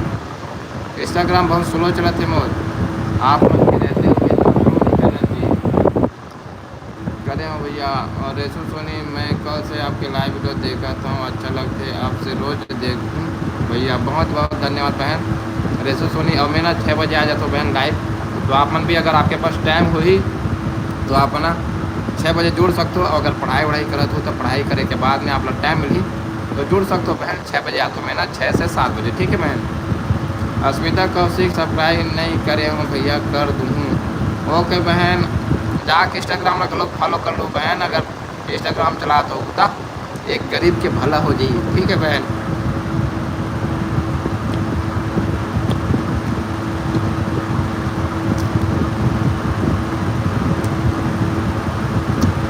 Instagram बहुत स्लो चलत हे मोर, आप मन के रहते हुए तो स्लो नहीं चलत हे। करे हो भैया। और रेसू सोनी, मैं कल से आपके लाइव वीडियो देखत हूँ, अच्छा लगथे, आपसे रोज देखूँ भैया। बहुत बहुत धन्यवाद बहन रेसू सोनी। और मैं ना छः बजे आ जाता हूँ बहन लाइव, तो आप मन भी, अगर आपके पास टाइम होही, तो आप ना छः बजे जुड़ सकते हो। अगर पढ़ाई वढ़ाई करत हो, तो पढ़ाई करे के बाद में आप लोग टाइम मिलही, तो जुड़ सकते हो बहन। छः बजे या तो मैं ना छः से सात बजे, ठीक है बहन। अस्मिता कौशिक, सब्सक्राइब नहीं करे हूँ भैया, कर दूँ। ओके बहन, जाके इंस्टाग्राम ला लोग फॉलो कर लो बहन। अगर इंस्टाग्राम चला तो उतना एक गरीब के भला हो जाई, ठीक है बहन।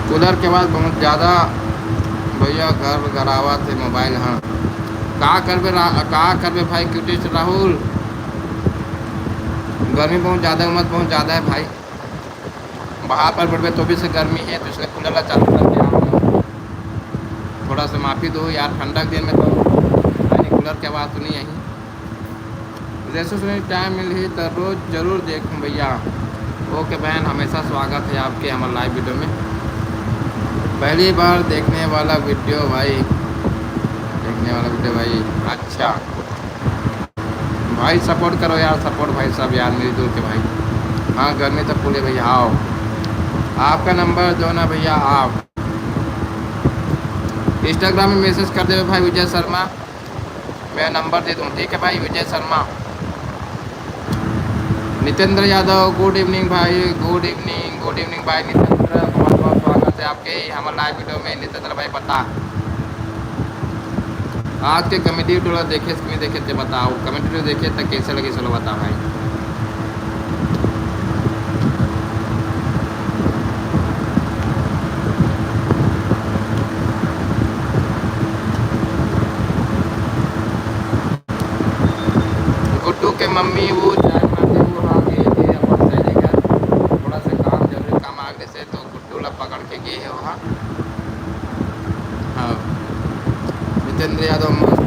कूलर के आवाज बहुत ज्यादा भैया, घर घरावत हे मोबाइल। हाँ, का करबे रा-, का करबे भाई, क्यूटेस्ट राहुल, गर्मी बहुत ज्यादा, उमस बहुत ज्यादा है भाई। बाहर पर बैठबे तो भी से गर्मी है, तो इसलिए कूलर ला चालू करके आ गया। थोड़ा सा माफी दो यार, ठंडा के दिन में तो यानी कूलर के आवाज तो नहीं आई। जैसे सुनी टाइम मिलही तो रोज जरूर देखूँ भैया। ओके बहन, हमेशा स्वागत है आपके हमारे लाइव वीडियो में। पहली बार देखने वाला वीडियो भाई, देखने वाला वीडियो भाई। अच्छा भाई, सपोर्ट करो यार, सपोर्ट भाई सब यार, मिलजुल के भाई। हाँ, गर्मी तो फूले भैया, आओ। आपका नंबर दो ना भैया, आप इंस्टाग्राम में मैसेज कर देवे भाई विजय शर्मा, मैं नंबर दे दूँ, ठीक है भाई विजय शर्मा। नितेंद्र यादव, गुड इवनिंग भाई, गुड इवनिंग, गुड इवनिंग भाई नितेंद्र, बहुत बहुत स्वागत है आपके हमारे लाइव वीडियो में। नितेंद्र भाई बता, आज के कॉमेडी टोला देखे कि नहीं देखे, ते बताओ, कॉमेडी टोला देखे तो कैसे लगे, चलो बता भाई। गुड्डू के मम्मी वो चाय बनाते, वो हाँ गए थे अपन सहेली घर, थोड़ा सा काम, जरूरी काम आ गए से, तो गुड्डू ला पकड़ के गए है वहाँ। हाँ, जितेंद्र यादव मस्त।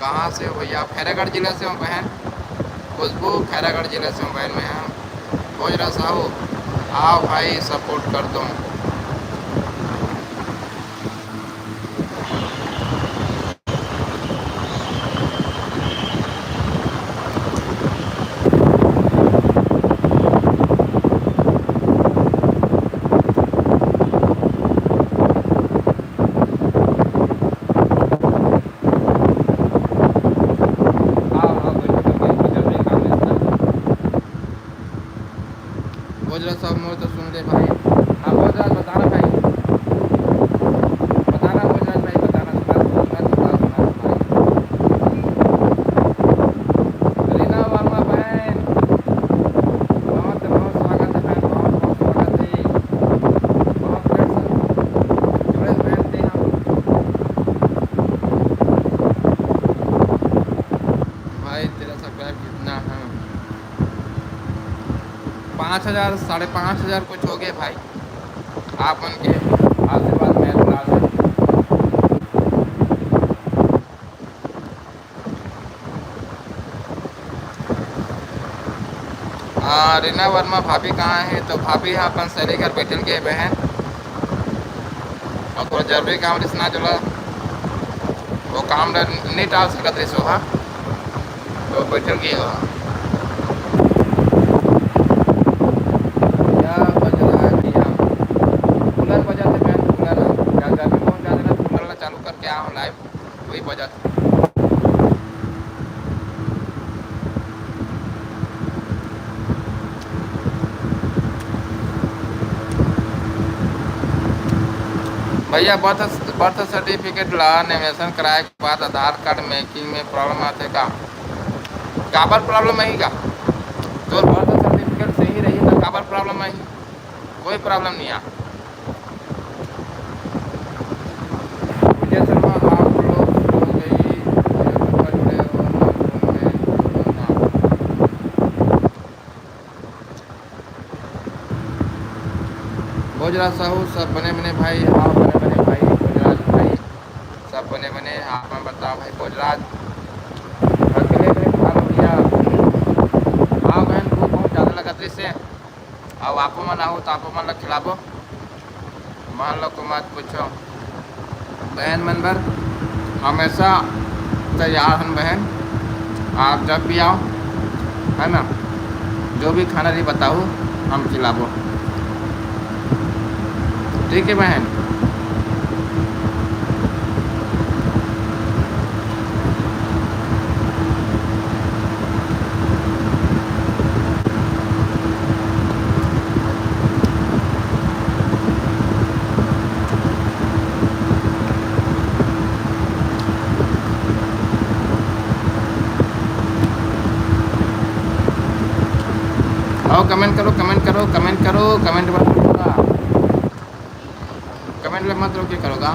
कहाँ से हो भैया? खैरागढ़ जिला से हूँ बहन। खुशबू, खैरागढ़ जिला से हूँ बहन मैं। हाँ, भोजरा साहू, आओ भाई, सपोर्ट कर दो। आओ, आओ, बैठो, बैठो, बैठो, बैठो, काम है अपना। भोजराज साहब, मोर तो सुन ले भाई। हाँ, भोजराज, बता ना भाई। बता ना, भोजराज भाई, बता ना, सुना, सुना, सुना, सुना, सुना। रीना वर्मा बहन, बहुत, बहुत स्वागत है बहन, बहुत, बहुत स्वागत है। बहुत प्यार से जुड़े हुए थे हम। भाई, तेरा सब्सक्राइब कितना है? पाँच हज़ार, साढ़े पाँच हज़ार कुछ हो गए भाई, आप मन के आशीर्वाद में इतना से। आ, रीना वर्मा भाभी कहाँ है? तो भाभी ह अपन सहेली घर बैठल गए बहन, और थोड़ा जरूरी काम रिसना जोला, वो काम ला नहीं टाल सकत रहिस ओहा। तो बैठल के हो। क्या बज रहा है भैया? कूलर बजाते मैं, कूलर। क्या गर्मी बहुत ज़्यादा ना, कूलर ला चालू करके आओ लाइव, वही बजाते। भैया, बर्थ, बर्थ सर्टिफिकेट ला नॉमिनेशन कराए के बाद आधार कार्ड मेकिंग में प्रॉब्लम आथे का? काबर प्रॉब्लम आही का? तोर बर्थ सर्टिफिकेट सही रही तो काबर प्रॉब्लम आही? कोई प्रॉब्लम नहीं आ। विजय शर्मा, आप लोग सो गई, जुड़े हो ना, फोन में बोलो ना। भोजराज साहू, सब बने बने भाई, हाँ बने बने भाई, भोजराज भाई, सब बने बने। आप मन बताओ भाई भोजराज, अकेले में खा लो भैया। हाँ बहन, भूख बहुत ज़्यादा लगत रहिस हे। अब आपो मन आहू तो आपो मन ला खिलाबो। मान लो को मत पूछो। बहन मन बर हमेशा तैयार हन बहन, आप जब भी आओ, है ना, जो भी खाना रही बताओ, हम खिलाबो। ठीक है बहन। आओ, comment करो, comment करो, comment करो, comment मत करो, comment मत रोके करोगा।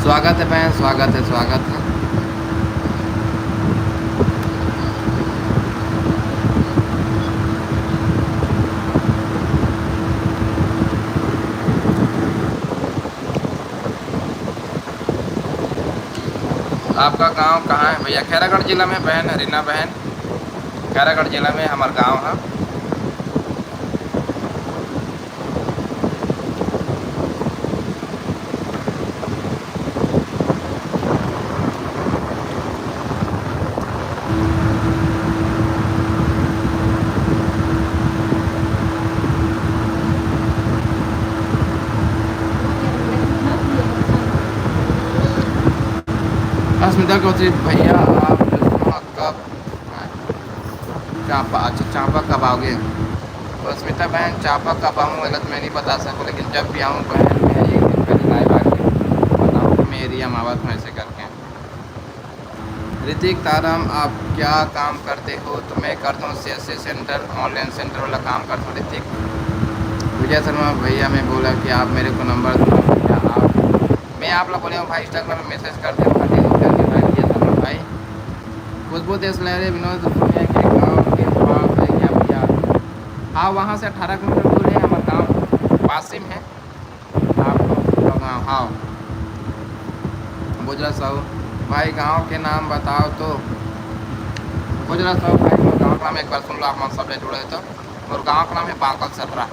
स्वागत है बहन, स्वागत है, स्वागत है। आपका गांव कहाँ है भैया? खैरागढ़ जिला में बहन, रीना बहन, खैरागढ़ जिला में हमार गांव है। अस्मिता कौशिक भैया, आप कब चांपा, अच्छा, चांपा कब आओगे? तो अस्मिता बहन, चांपा कब आऊँ, गलत मैं नहीं बता सकूँ, लेकिन जब भी आऊँ बहन, मैं एक दिन पहले लाइव आके बताऊँ कि मैं एरिया में आवत हूँ, ऐसे करके। ऋतिक तारम, आप क्या काम करते हो? तो मैं करता हूँ सीएससी सेंटर, ऑनलाइन सेंटर वाला काम करता हूँ ऋतिक। विजय शर्मा भैया, मैं बोला कि आप मेरे को नंबर दो भैया, आप, मैं आप लोग बोले हो भाई, इंस्टाग्राम में मैसेज करते हो, करके भाई, विजय शर्मा भाई। खुशबू देश लहरे, विनोद सोनिया के गांव के पास है क्या भैया? हाँ, वहाँ से अठारह किलोमीटर दूर है हमारा गांव, पास ही में है। आपको गांव, हाँ। बुजरा साहू भाई, गांव के नाम बताओ तो। बुजरा साहू भाई, मोर गांव का नाम एक बार सुन लो आप मन सब जुड़े हो तो। मोर गांव का नाम है बांकल सर्रा।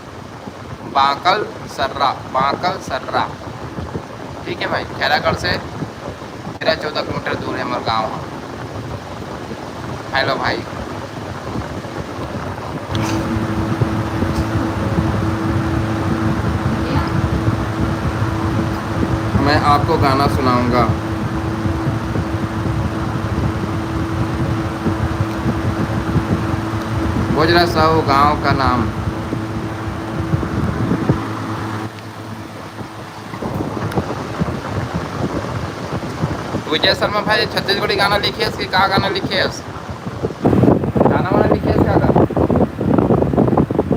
बांकल सर्रा, बांकल सर्रा। ठीक है भाई, खैरागढ़ से तेरह चौदह किलोमीटर दूर है मोर गांव। हेलो भाई, मैं आपको गाना सुनाऊंगा। बोजरा साहू गांव का नाम। विजय शर्मा भाई, छत्तीसगढ़ी गाना लिखे हस कि का गाना लिखे हस? गाना वाना लिखे हस का?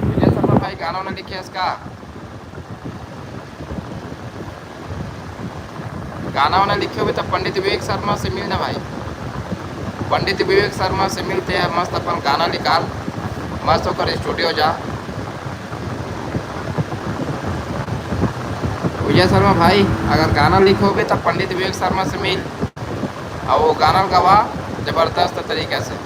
विजय शर्मा भाई, गाना वाना लिखे हस का? गाना वाना लिखे होबे त पंडित विवेक शर्मा से मिल ना भाई। पंडित विवेक शर्मा से मिलते हैं, मस्त अपन गाना निकाल, मस्त ओकर स्टूडियो जा। विजय शर्मा भाई, अगर गाना लिखे होबे त पंडित विवेक शर्मा से मिल, अउ वो गाना गवा जबरदस्त तरीका से।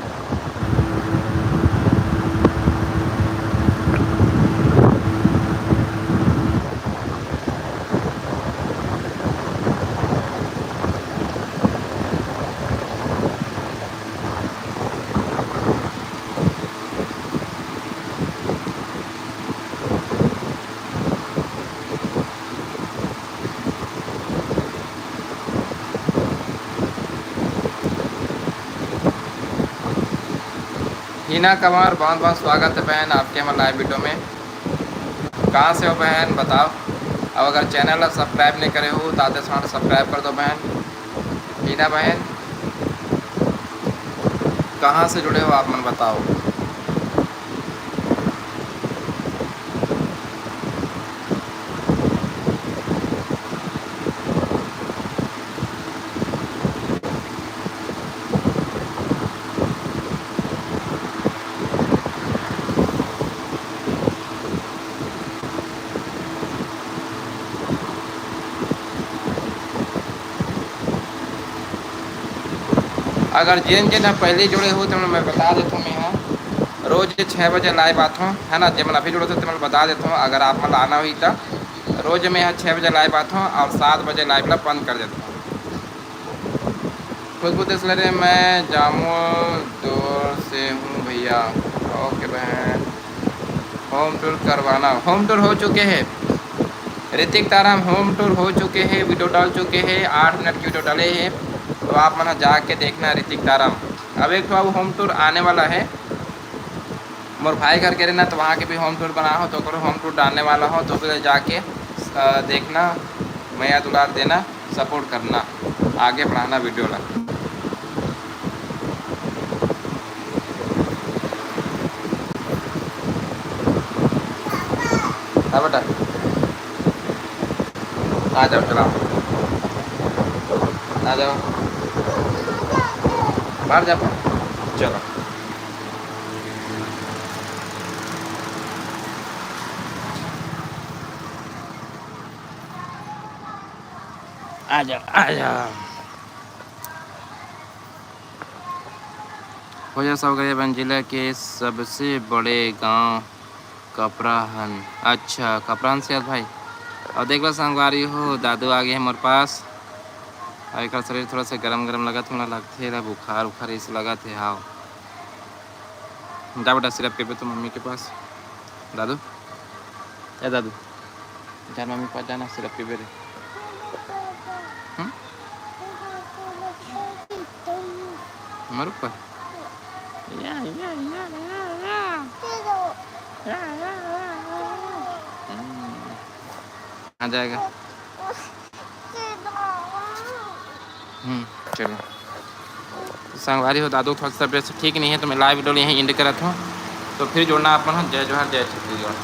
हिना कंवर, बहुत बहुत स्वागत है बहन आपके हमारे लाइव वीडियो में। कहाँ से हो बहन, बताओ। अब अगर चैनल ला सब्सक्राइब नहीं करे हो तो आते साथ सब्सक्राइब कर दो बहन। हिना बहन, कहाँ से जुड़े हो आप मन बताओ। अगर जेन जेन ह पहले जुड़े हो तो मैं बता देता हूँ, मैं ह रोज छः बजे लाइव आथों, है ना। जेमन अभी जुड़त हो, तेमन बता देथों, अगर आप मन ला आना होही त रोज मैं यहाँ छः बजे लाइव आथों और सात बजे लाइव ला बंद कर देथों। खुशबू देसलरे, मैं जामुल दौर से हूँ भैया। ओके बहन, होम टूर करवाना। होम टूर हो चुके हैं ऋतिक तारम, होम टूर हो चुके हैं, वीडियो डाल चुके हैं, आठ मिनट की वीडियो डाले हैं, तो आप मन जाके देखना ऋतिक तारम। अब एक ठो अब होम टूर आने वाला है, मोर भाई घर के रहना, तो वहाँ के भी होम टूर बना हो, तो ओकरो होम टूर डालने वाला हो, तो फिर जाके अ, देखना, मया दुलार देना, सपोर्ट करना, आगे बढ़ाना वीडियो ला। हाँ बेटा, आ जाओ, चलाओ, आ जाओ, बाहर जाओ, चलो। आ जाओ, आ जाओ। भैया, सब गरीबन जिला के सबसे बड़े गांव कपराहन। अच्छा, कपराहन से भाई। और देख लो संगवारी हो, दादू आ गए हैं मोर पास। और एकर शरीर थोड़ा सा गरम गरम लगत, मोला लगथे एला बुखार उखार इस लगत है। हाव, जा बेटा, सिरप पीबे तो मम्मी के पास। दादू, ए दादू, जा मम्मी के पास, जाना, सिरप पीबे रे। हम्म? मर ऊपर। या, या, या, या, या। या, या, या, या, या। हम्म। आ जाएगा। हम्म, चलो। संगवारी हो, दादू थोड़ा सा तबीयत ठीक नहीं है, तो मैं लाइव वीडियो यहीं एंड करत हूँ। तो फिर जुड़ना आप मन हो। जय जोहार, जय छत्तीसगढ़।